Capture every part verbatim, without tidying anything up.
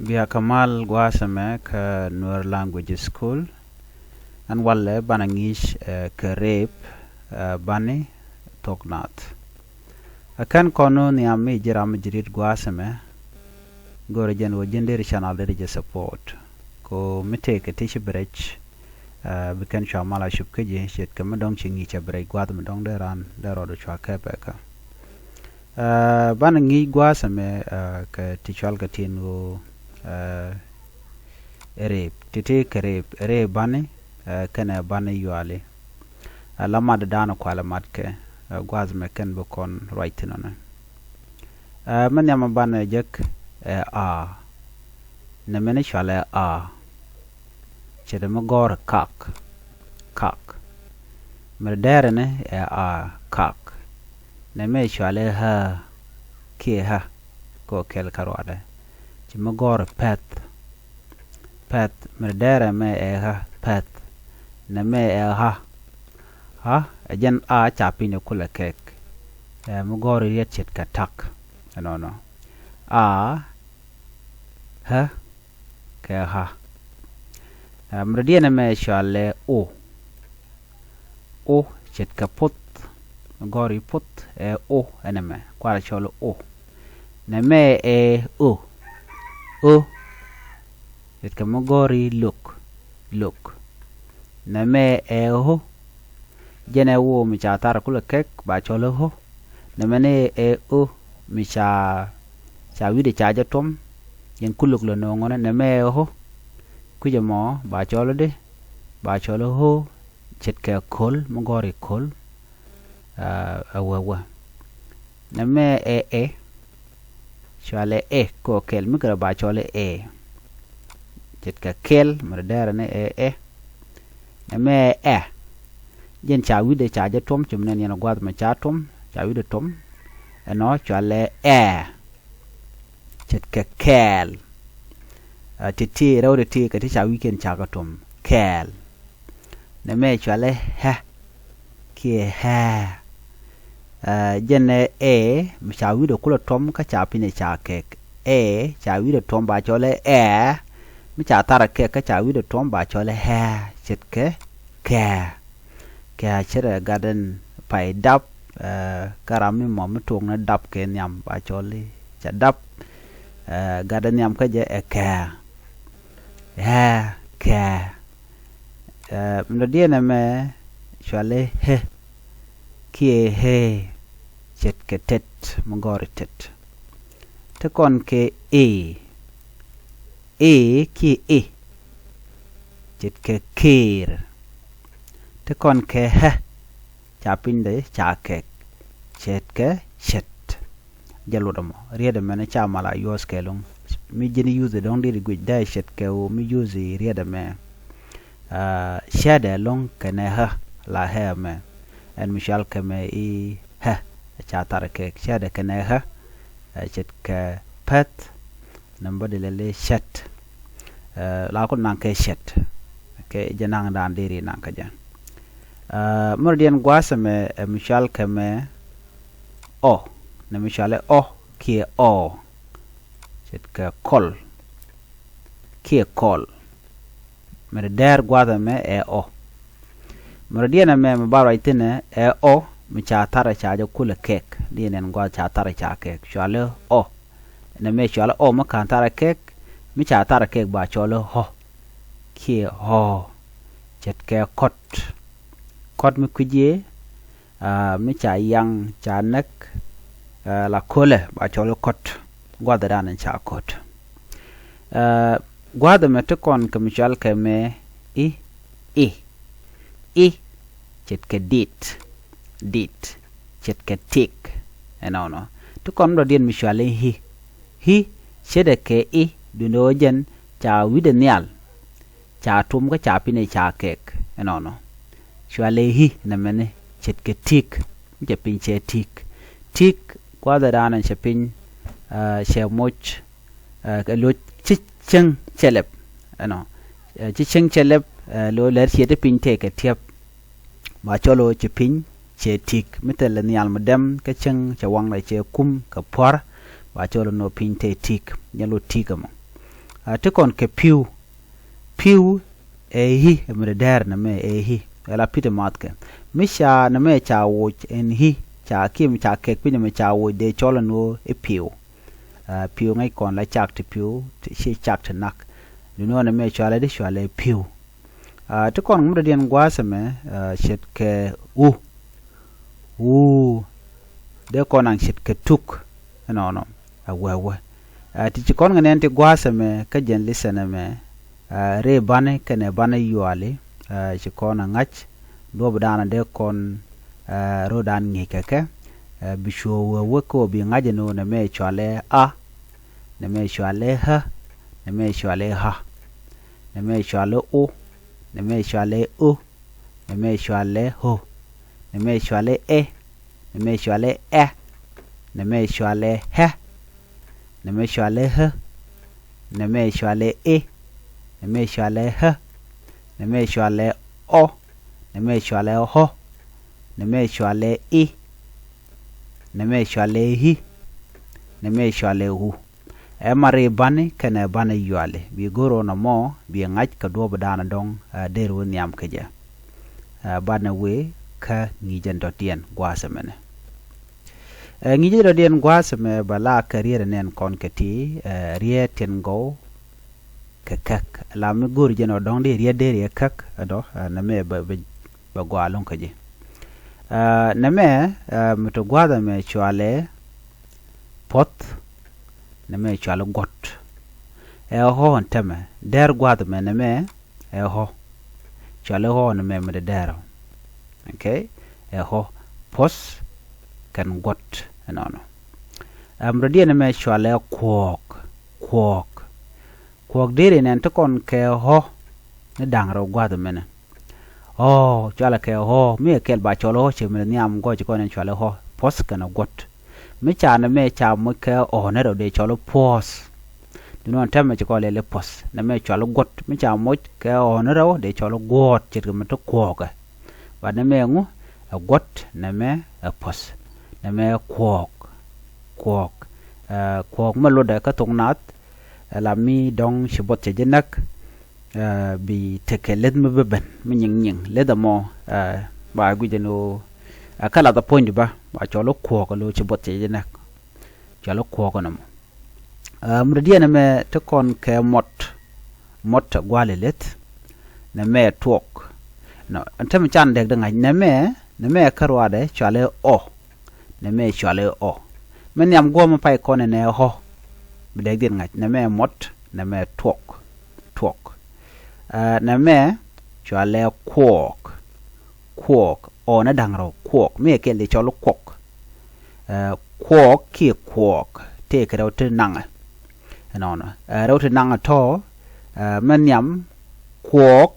Bia kɛ mal gua̱a̱th ɛmɛ kä Nuer Language School. Ɛn walɛ banɛ ŋi̱i̱c, eh, kɛ rep, eh, bani thok nath. Ɛ kɛn kɔn ni nhiam mi ji̱ ram mi ji̱ rit gua̱a̱th ɛmɛ. Go̱rɛ jɛn ɣöö ji̱n deri channel deri jɛ support. Ko mi tëëkɛ ti ci bi rɛc, eh, bi kɛn cua mal a cup kä ji̱ ce̱tkɛ mi dɔ̱ŋ ci ŋi̱i̱c cɛ bi rɛc gua̱a̱th mi dɔ̱ŋ dee raan dee rɔɔdu cua kɛpɛ kä. Eh, banɛ ŋi̱i̱c gua̱a̱th ɛmɛ, eh, kɛ ti cual kɛ tin ɣöö, eh, rep. Ti̱ti̱ kɛ rep, rep bani, eh, kɛnɛ bani yuali. Eh, la mat dan kualɛ mat kɛ, eh, gua̱a̱th ɛmɛ kɛn bi kɔn ruac thi̱n ɔnɛ. Eh, mi nhiamɛ banɛ jek, eh, a. Nɛ mɛni cualɛ a. Ce̱t mi gɔ̱r kak, kak. Mɛr dɛɛrɛ ni ɛ a kak. Nɛ mɛ cualɛ ɣä kiɛ ɣä kɛ ɔ kɛl kä ruadɛ. Ce̱t mi gɔ̱r pɛth, pɛth. Mɛr dɛɛrɛ mɛ ɛ ɣä pɛth. Nɛ mɛ ɛ ɣä, ɣä ɛ jɛn a ca piny ɛ kulɛ kɛk. Ɛ mi gɔ̱r riet ce̱tkɛ tak. Ɛnɔnɔ a ɣä kɛ ɣä. Ɛ, mɛr diɛn ɛmɛ cualɛ o. O ce̱tkɛ puth. Gɔ̱ri puth ɛ o ɛn ɛmɛ. Kuarɛ cɔl o. Nɛ mɛ ɛ o. O ce̱tkɛ mi gɔ̱ri lok. Lok. Nɛ mɛ ɛ o. Jɛn ɛ o mi ca thar kulɛ kɛk ba cɔl o. Nɛ mɛni ɛ o mi ca, ca wi̱dɛ ca jɛ tuɔm. Yɛn kuluk lɛ no̱o̱ŋ ɣɔnɛ nɛ mɛ ɛ o. Kui̱cɛ mɔ ba cɔl di, ba cɔl o. Ce̱tkɛ ko̱l mi gɔ̱ri ko̱l. Ɛ wee wee. Nɛ mɛ ɛ ɛ. Cualɛ ɛ kɛ ɔ kɛl mi kɛ rɛ ba cɔl ɛ. Ce̱tkɛ kɛl mi rɛ dɛɛrɛ ni ɛ ɛ. Nɛ mɛ ɛ. Jɛn ca wi̱dɛ ca jɛ tuɔm ci mi nɛn yɛn gua̱th mɛ ca tuɔm ca wi̱dɛ tuɔm. Ɛnɔ cualɛ ɛ. Ce̱tkɛ kɛɛl. Ɛ, ti ti rɛw ti ti kɛ ti ca wi̱i̱ kɛn ca kɛ tuɔm kɛɛl. Nɛ mɛ cualɛ ɛ. Kiɛ ɛ. Ɛ, jɛn ɛ ɛ mi ca wi̱dɛ kulɛ tuɔm kä ca piny ɛ ca kɛk. Ɛ ca wi̱dɛ tuɔm ba cɔl ɛ ɛ. Mi ca thar ɛ kɛk kä ca wi̱dɛ tuɔm ba cɔl ɛ ɛ. Ce̱tkɛ kɛ. Kɛ a cɛ rɛ gat ɛn pay dap, ɛ, kä ram mi mɔ mi tuɔk ni dap kɛ nhiam ba cɔl i̱ cɛ dap. Ɛ, gat ɛn nhiam kä jɛ ɛ kɛ. Ɛ kɛ. Ɛ, mi dɔ̱diɛn ɛmɛ cuali ɛ. Kiɛ ɛ. Ce̱tkɛ tet mi gɔ̱ri tet. Ti kɔn kɛ i̱. I̱ kiɛ i̱. Ce̱tkɛ kiir. Ti kɔn kɛ ɛ. Ca piny dee ca kɛk. Ce̱tkɛ ce̱t. Jɛ luɔt ɛmɔ riet ɛmɛ ni ca mal a yuɔth kɛ lo̱ŋ. Mi ji̱n yuth ɛ dɔ̱ŋ dit guic dee ce̱tkɛ ɣöö mi yuth i̱ riet ɛmɛ. Ɛ, cɛtdɛ lo̱ŋ kɛnɛ ɣä la ɣä ɛmɛ. Ɛn mi cual kɛ mɛ i̱ ɣä. Ca thar kɛ cɛtdɛ kɛnɛ ɣä. Ɛ, ce̱tkɛ pɛth. Nɛ bä di lɛ lɛ cɛt. Ɛ, la ku naŋ kɛ cɛt. Kɛ jɛ naŋ daan deri naŋ kɛ jɛ. Ɛ, mör diɛn gua̱a̱th ɛmɛ ɛ mi cual kɛ mɛ ɔ. Nɛ mi cual ɛ ɔ kiɛ ɔ. Ce̱tkɛ kɔl. Kiɛ kɔl. Mɛr dɛɛr gua̱a̱th ɛmɛ ɛ ɔ. Mɛr diɛn ɛmɛ mi ba ruac thi̱n ɛ ɔ mi ca thar ɛ ca jɛ kulɛ kɛk. Diɛn ɛn gua̱a̱th ca thar ɛ ca kɛk. Cuali ɔ. Nɛ mɛ cuali ɔ mi ka̱n thar ɛ kɛk. Mi ca thar ɛ kɛk ba cɔl ɛ ɔ. Kiɛ ɔ. Ce̱tkɛ kɔt. Kɔt mi kui̱c yɛ. Aa, mi ca yaŋ ca näk, aa, la kolɛ ba cɔl i̱ kɔt. Gua̱dhɛ dan in ca ko̱t. Aa, gua̱dhɛ mɛ ti kɔn kɛ mi cɔal kɛ mɛ i̱, i̱. I̱ ce̱tkɛ dit, dit ce̱tkɛ tik. Ɛnɔnɔ ti kɔn mi dɔ̱diɛn mi cɔal i̱ i̱. I̱ ce̱tkɛ i̱ duundɛ ɣöö jɛn ca wi̱cdɛ nhial. Ca tum kä ca piny ca kɛk ɛnɔnɔ. Cualɛ i̱ nɛmɛni ce̱tkɛ tik. Mi cɛ piny cɛ tik. Tik gua̱dhɛ daanɔ cɛ piny, aa, cɛ moc, aa, kɛ lo̱c ci cieŋ cɛ lɛp ɛnɔ. Aa, ci cieŋ cɛ lɛp, aa, lo̱c lɛr ciɛ ti piny tëëkɛ tiɛp. Ba cɔl ɣöö ci piny cɛ tik mi thilɛ nhial mi dɛm kä cieŋ cɛ waŋdɛ cɛ kum kɛ pua̱r. Ba cɔl ɣöö nɔ piny tëë tik nyɛ lo̱c tik ɛmɔ. Ti kɔn kɛ pi̱w. Pi̱w ɛ i̱, ɛ mi dee dɛɛr nɛmɛ ɛ i̱. Ɛ la pi̱t ɛ math kɛ. Mi ca nɛmɛ ca woc ɛn i̱, ca kiɛ mi ca kɛk piny ɛmɛ ca woc dee cɔl ɛn ɣöö i̱ pi̱w. Pi̱w ŋäc kɔn la cak ti pi̱w, ci cak ti nak. Duundɛ ɣöö nɛmɛ cɔalɛ di, cɔalɛ pi̱w. Ti kɔn ŋuɔ̱t dɔ̱diɛn gua̱a̱th ɛmɛ ce̱tkɛ u. U. Dee kɔn naŋ ce̱tkɛ tuk. Ɛnɔnɔ. Ɛ wee wee. Ti ci kɔn ŋɛ nɛn ti gua̱a̱th ɛmɛ kä jɛn lithɛn ɛmɛ. Ri bani kɛnɛ bani yuali. Ci kɔn ɛ ŋa̱c duɔ̱ɔ̱p dan dee kɔn rɔ̱dan ŋi̱i̱c kɛ kɛ. Bi cuɔ wee wee kä bi ŋa̱c ɛn ɣöö nɛmɛ cɔalɛ a. Nɛmɛ cɔalɛ ɣä. Nɛmɛ cɔalɛ ɣä. Nɛmɛ cɔalɛ o. Nɛmɛ cɔalɛ o. Nɛmɛ cɔalɛ ɣö. Nɛmɛ cɔalɛ ɛ. Nɛmɛ cɔalɛ ɛ. Nɛmɛ cɔalɛ ɛ. Nɛmɛ cɔalɛ ɣä. Nɛmɛ cɔalɛ i̱. Nɛmɛ cɔalɛ ɣä. Nɛmɛ cɔalɛ ɔ. Nɛmɛ cɔalɛ ɣɔ. Nɛmɛ cɔalɛ i̱. Nɛmɛ cɔalɛ i̱. Nɛmɛ cɔalɛ ɣu. Ɛ mari bani kɛnɛ bani yuali. Bi go̱r ɣöö nɔmɔ bi ŋa̱c kɛ duɔ̱ɔ̱p dan dɔ̱ŋ. Deri wä nhiam kɛ jɛ. Banɛ wee kä ŋi̱i̱cɛ dɔ̱diɛn gua̱a̱th ɛmɛnɛ. Ŋi̱i̱cɛ dɔ̱diɛn gua̱a̱th ɛmɛ bɛ la kɛ riet ɛ nɛn kɔn kɛ ti. Riet tin gɔw kɛ käk. La mi go̱r jɛn ɔ dɔ̱ŋ di riet deri ɛ käk ɛdɔ. Nɛmɛ bɛ gɔaa lo̱ŋ kä ji̱. Nɛmɛ mi ti gua̱a̱th ɛmɛ cɔalɛ puɔ̱th. Nɛmɛ cɔalɛ guɔ̱t. Ɛ ɣɔ̱ɔ̱n tɛmɛ dɛr gua̱a̱th ɛmɛ nɛmɛ. Ɛ ɣɔ̱. Cɔalɛ ɣɔ̱ɔ̱n ɛmɛ mi dee dɛr ɔ. Okay. Ɛ ɣɔ̱. Puɔ̱th kɛn guɔ̱t. Ɛnɔnɔ. Ɛm rɔ̱diɛn ɛmɛ cɔalɛ kuɔɔk. Kuɔɔk. Kuɔɔk deri nɛn ti kɔn kɛ ɣɔ̱. Ni da̱ŋ rɛw gua̱a̱th ɛmɛnɛ. Ɣɔ̱ cɔalɛ kɛ ɣɔ̱ mi ɛ kɛl ba cɔl ɣɔ̱ cɛ mi dee nhiam gɔc kɔn ɛn cɔalɛ ɣɔ̱. Puɔ̱th kɛn guɔ̱t. Mi ca nɛmɛ ca moc kɛ ɣɔ̱ ni rɛw dee cɔl puɔ̱th. Duundɛ ɣöö tɛmɛ ci kɔn lɛl i̱ puɔ̱th. Nɛmɛ cɔal i̱ guɔ̱t. Mi ca moc kɛ ɣɔ̱ɔ̱n rɛw dee cɔl i̱ guɔ̱ɔ̱t ce̱tkɛ mi te kuɔɔkɛ. Bat nɛmɛ ŋu ɛ guɔ̱t, nɛmɛ ɛ puɔ̱th. Nɛmɛ ɛ kuɔɔk. Kuɔɔk. Kuɔɔk mi lotdɛ kä thok naath. Ɛ la mi dɔ̱ŋ ci buɔth cɛ ji̱ näk. Bi tekɛ leth mi bi ben mi nyiŋ nyiŋ leth ɛmɔ. Ba guic ɛn ɣöö ɛ kä lath ɛ puɔ̱nydu bä ba cɔl i̱ kuɔɔk ɛ lo̱ ci buɔth cɛ ji̱ näk. Cɔal i̱ kuɔɔk ɛn ɛmɔ. Ɛm rɔ̱diɛn ɛmɛ te kɔn kɛ mɔt. Mɔt ɛ gua̱a̱l ilith. Nɛmɛ ɛ tuɔk. Nɔ ɛn tɛmɛ can dɛk di ŋa̱c nɛmɛ. Nɛmɛ kä ruaadɛ cɔal i̱ ɔ. Nɛmɛ cɔal i̱ ɔ. Mi nhiam guɔ̱ɔ̱m mi pay kɔn ɛn ɛ ɣɔ̱. Bi dɛk diɛn ŋa̱c nɛmɛ ɛ mɔt. Nɛmɛ ɛ tuɔk. Tuɔk. Nɛmɛ cɔal i̱ kuɔɔk. Kuɔɔk. Ɔ ni da̱ŋ rɛw kuɔɔk mi ɛ kɛl dee cɔl i̱ kuɔk. Kuɔɔk kiɛ kuɔɔk tëëkɛ rɛw ti naŋɛ. Ɛnɔnɔ rɛw ti naŋɛ tɔ̱. Mɛ nhiam kuɔɔk.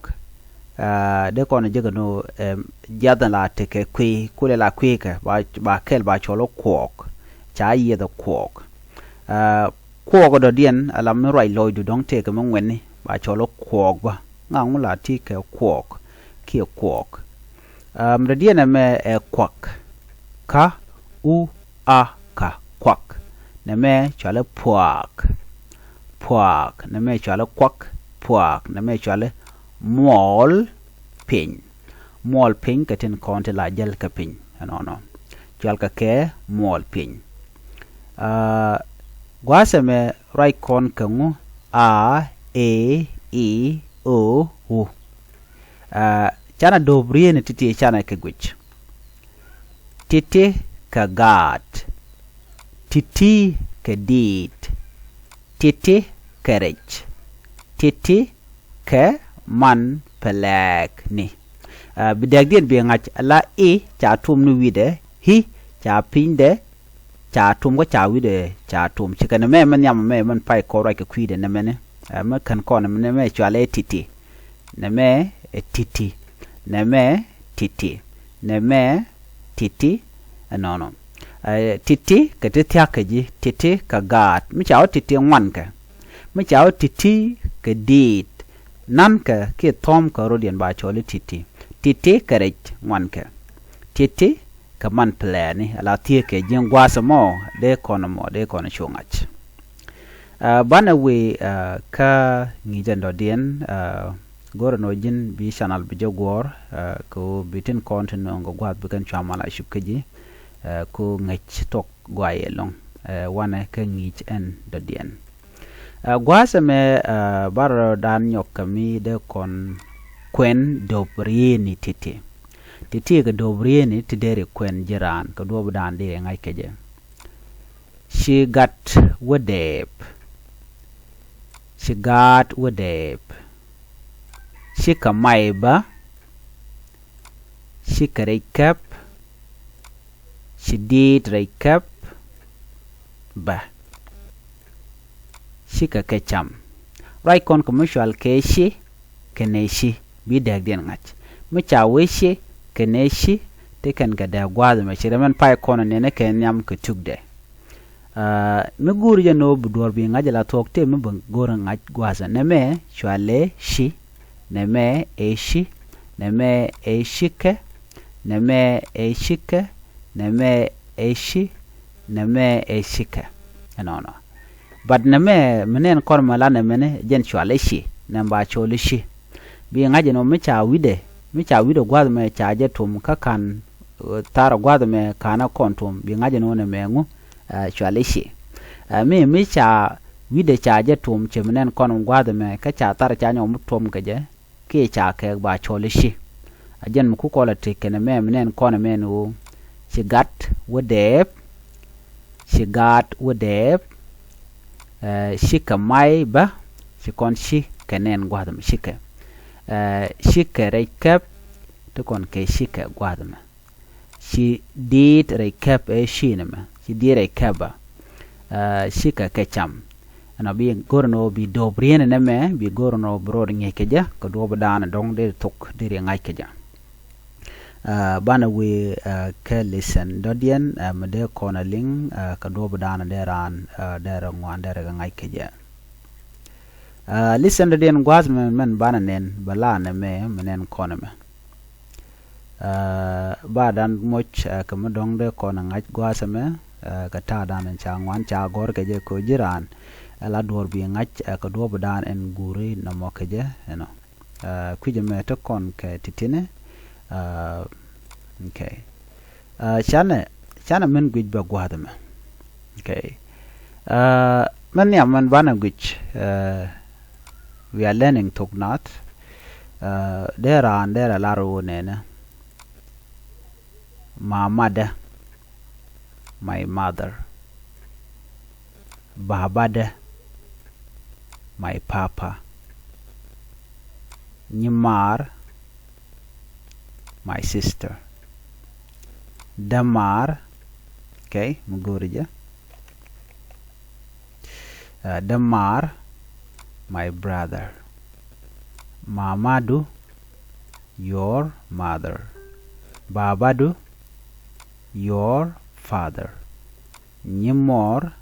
Dee kɔn jek ɛn ɣöö jiath ɛn la tekɛ kui̱ kulɛ la kui̱kɛ ba kɛl ba cɔl i̱ kuɔɔk. Ca yieth ɛ kuɔɔk. Kuɔɔk ɛ dɔ̱diɛn ala mi ruac lɔcdu dɔ̱ŋ tëëkɛ mi ŋuɛ̈tni ba cɔl i̱ kuɔɔk bä. Ŋa̱ŋ mi la ti kɛ kuɔɔk kiɛ kuɔɔk. Ɛm rɔ̱diɛn ɛmɛ ɛ kuak. Ka u a ka kuak. Nɛmɛ cɔal i̱ puaak. Puaak. Nɛmɛ cɔal i̱ kuak. Puaak. Nɛmɛ cɔal i̱ muɔɔl piny. Muɔɔl piny kɛ tin kɔn ti la jäl kɛ piny ɛnɔnɔ. Cɔal kɛ kɛ muɔɔl piny. Gua̱a̱th ɛmɛ ruac kɔn kɛ ŋu a, e, i, o, u. Canɛ do̱p rieni ti̱ti̱ canɛ kɛ guic. Ti̱ti̱ kɛ gaat. Ti̱ti̱ kɛ diit. Ti̱ti̱ kɛ rɛc. Ti̱ti̱ kɛ man pɛlɛɛkni. Bi dɛɛkdiɛn bi ŋa̱c ala i̱ ca tum ni wi̱dɛ, i̱ ca pinydɛ, ca tum kä ca wi̱dɛ ca tum. Cikɛ nɛmɛ mɛ nhiam mɛ mɛn pay kɔn ruac kɛ kui̱dɛ nɛmɛni. Mɛ kän kɔn nɛmɛ cɔalɛ ti̱ti̱. Nɛmɛ ɛ ti̱ti̱. Nɛmɛ ti̱ti̱. Nɛmɛ ti̱ti̱. Ɛnɔnɔ. Ti̱ti̱ kɛ ti thia̱k kɛ ji̱, ti̱ti̱ kɛ gaat. Mi ca wä ti̱ti̱ ŋuankɛ. Mi ca wä ti̱ti̱ kɛ diit. Nankɛ kiɛ thɔ̱ɔ̱mkɛ rɔ̱diɛn ba cɔl i̱ ti̱ti̱. Ti̱ti̱ kɛ rɛc ŋuankɛ. Ti̱ti̱ kɛ man plɛɛni ala thiëëkɛ ji̱ gua̱a̱th ɛmɔ dee kɔn ɛmɔ dee kɔn cu ŋa̱c. Ɛ, banɛ wëë, ɛ, kä ŋi̱i̱cä dɔ̱diɛn, ɛ, go̱rɛ nɔ ji̱n bi channel bi jɛ guɔ̱ɔ̱r, ɛ, kɛ ɣöö bi tin kɔn ti nööŋ kɛ gua̱a̱th bi kɛn cua mal a cup kä ji̱, ɛ, kɛ ɣöö ŋäc thuɔ̱k gɔaa yɛ ɛlɔ̱ŋ, ɛ, wanɛ kä ŋi̱i̱c ɛn dɔ̱diɛn. Ɛ, gua̱a̱th ɛmɛ, ɛ, banɛ rɔ̱dan nyɔk kɛ mi dee kɔn kuɛn do̱p rieni ti̱ti̱. Ti̱ti̱ kɛ do̱p rieni ti deri kuɛn ji̱ raan kɛ duɔ̱ɔ̱pdan deri ŋa̱c kɛ jɛ. Ci gat wä dɛɛp. Ci gaat wä dɛɛp. Cikɛ may bä. Cikɛ rɛc käp. Ci diit rɛc käp bä. Cikɛ kɛ cam. Ruac kɔn kɛ mi cual kɛ ci kɛnɛ ci bi dääkdiɛn ŋa̱c. Mi ca wee ci kɛnɛ ci ti kɛn kɛ dääk gua̱a̱th ɛmɛ ci rɛmɛn pay kɔn nɛnɛ kɛ nhiam kɛ tukdɛ. Ɛ, mi go̱o̱ri jɛ ni ɣöö bi duɔ̱ɔ̱r bi ŋa̱c ala thuɔ̱k tëë mi bi go̱o̱ri ŋa̱c gua̱a̱th ɛ nɛmɛ cualɛ ci, nɛmɛ ɛ ci, nɛmɛ ɛ cikɛ, nɛmɛ ɛ cikɛ, nɛmɛ ɛ ci, nɛmɛ ɛ cikɛ. Ɛnɔnɔ. But nɛmɛ mi nɛn kɔn mɛ la nɛmɛni jɛn cualɛ ci nɛm ba cɔl i̱ ci. Bi ŋa̱c ɛn ɣöö mi ca wi̱dɛ, mi ca wi̱dɛ gua̱a̱th mɛ ca jɛ tum kä ka̱n, ɛ, thaar gua̱a̱th mɛ ka̱n ɛ kɔn tum bi ŋa̱c ɛn ɣöö nɛmɛ ŋu, ɛ, cualɛ ci. Ɛ, mi, mi ca wi̱dɛ ca jɛ tum cɛ mi nɛn kɔn gua̱a̱th mɛ kä ca thaar ca nyɔk mi tum kɛ jɛ kiɛ ca kɛɛk ba cɔl i̱ ci. A jɛn mi ku kɔl a tëk kɛnɛ mɛ mi nɛn kɔn mɛ ni ɣöö ci gat wä dɛɛp, ci gaat wä dɛɛp, ɛ, cikɛ may bä, ci kɔn cikɛ nɛn gua̱a̱th mɛ cikɛ. Ɛ, cikɛ rɛc käp ti kɔn kɛ cikɛ gua̱a̱th mɛ. Ci diit rɛc käp ɛ ci nɛmɛ. Ci diit rɛc käp bä. Ɛ, cikɛ kɛ cam. Ɛnɔ bi go̱r ɛn ɣöö bi do̱p rieni nɛmɛ, bi go̱r ɛn ɣöö bi rɔɔd ŋi̱eec kɛ jɛ, kɛ duɔ̱ɔ̱pdan dɔ̱ŋ deri thok deri ŋa̱c kɛ jɛ. Ɛ, banɛ wëë, ɛ, kɛ lesson dɔ̱diɛn, ɛ, mi dee kɔn a liŋ, ɛ, kɛ duɔ̱ɔ̱pdan dee raan, ɛ, dee rɛ ŋuan dee rɛ kɛ ŋa̱c kɛ jɛ. Ɛ, lesson dɔ̱diɛn gua̱a̱th mɛ mɛn banɛ nɛn, bɛ la nɛmɛ, mi nɛn kɔn ɛmɛ. Ɛ, ba dan moc, ɛ, kɛ mi dɔ̱ŋ dee kɔn ɛ ŋa̱c gua̱a̱th ɛmɛ, ɛ, kɛ ta̱a̱ dan ca ŋuan ca gɔ̱r kɛ jɛ kɛ ɣöö ji̱ raan ɛ la duɔ̱ɔ̱r bi ŋa̱c, ɛ, kɛ duɔ̱ɔ̱pdan ɛn guuri nɔmɔ kɛ jɛ ɛnɔ. Ɛ, kui̱c ɛmɛ te kɔn kɛ ti̱ti̱ni. Ɛ, okay. Ɛ, canɛ, canɛ min guic bɛ gua̱a̱th ɛmɛ. Okay. Ɛ, min nhiam min banɛ guic, ɛ, we are learning Thok Naath. Ɛ, dee raan dee rɛ lar ɣöö nɛnɛ. Mamadä, my mother. Babadä, my papa. Nyimaar, my sister. Dämaar, okay, mi go̱o̱ri jɛ. Ɛ, dämaar, my brother. Mamadu, your mother. Babadu, your father. Nyimɔr,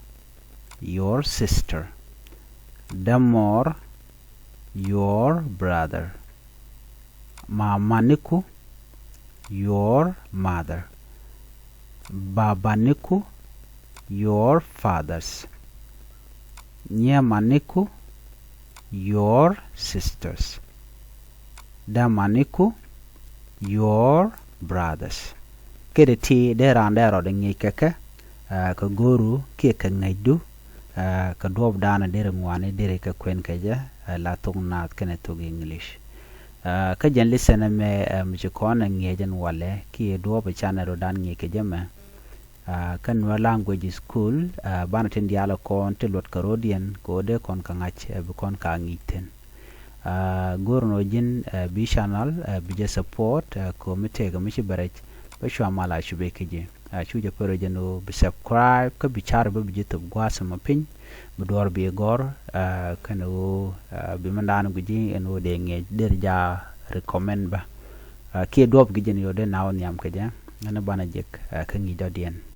your sister. Dämɔr, your brother. Mamaniku, your mother. Babaniku, your fathers. Nyimaniku, your sisters. Dämaniku, your brothers. Kɛ dee ti dee raan dee rɔɔdɛ ŋi̱eec kɛ kɛ, ɛ, kɛ go̱o̱ru kiɛ kɛ ŋäcdu, ɛ, kɛ duɔ̱ɔ̱pdan deri ŋuani deri kɛ kuɛn kɛ jɛ, ɛ, la Thok Naath kɛnɛ Thok English. Ɛ, kä jɛn lesson ɛmɛ, ɛ, mi ci kɔn ɛ ŋi̱eec ɛn walɛ kiɛ duɔ̱ɔ̱p ɛ canɛ rɔɔdan ŋi̱eec kɛ jɛ mɛ. Ɛ, kä Nuer Language School, ɛ, banɛ tin diaal ɛ kɔn ti luɔt kɛ ro̱diɛn kɛ ɣöö dee kɔn kɛ ŋa̱c, ɛ, bi kɔn ka ŋi̱i̱c thi̱n. Ɛ, go̱r nɔ ji̱n, ɛ, bi channel, ɛ, bi jɛ support, ɛ, kɛ ɣöö mi tëëkɛ mi ci bɛ rɛc bä cua mal a cup i̱ kä ji̱. Ɛ, cu jɛ pär jɛn ɣöö bi subscribe kä bi car bä bi jɛ thop gua̱a̱th ɛmɔ piny, bi duɔ̱ɔ̱r bi gɔ̱r, ɛ, kɛnɛ ɣöö, ɛ, bi mindan gui̱ci ɛn ɣöö dee ŋi̱eec der ja recommend bä. Ɛ, kiɛ duɔ̱ɔ̱p gui̱ci ɛn ɣöö dee na wä nhiam kɛ jɛ, ɛn banɛ jek, ɛ, kä ŋi̱i̱c dɔ̱diɛn.